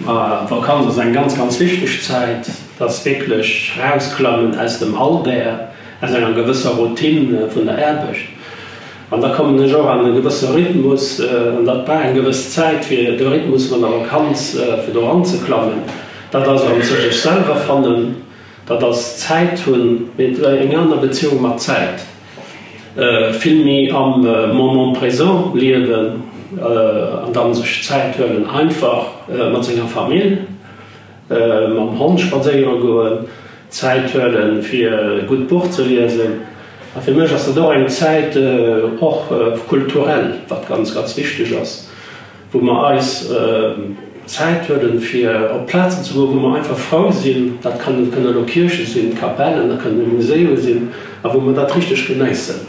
Ma d'Vakanz ass eng ganz, ganz wichteg Zäit. Dat ass wierklech rausklammen aus dem Alldag, aus enger gewësser Routine vun der Aarbecht. An da kommen ech och an e gewësse Rhythmus. An dat brauch eng gewëss Zäit, fir de Rhythmus vun der Vakanz, fir do eranzeklammen. Dat ass erëm zu sech selwer fannen, dat ass Zäit hunn, mee eng aner Beziung mat Zäit. Vill méi am Moment présent liewen an dann sech Zäit huelen einfach mat senger Famill, mam Hond spadséiere goen, Zäit huelen fir e gutt Buch ze liesen. A fir mech ass dat och eng Zäit och kulturell, wat ganz ganz wichteg ass. wou mer eis Zäit huelen, fir op Plazen ze goen, wou mer einfach frou sinn, dat kann, kënnen elo Kierche sinn, Kapellen, dat kënnen Muséeë sinn, a wou mer dat richteg genéissen.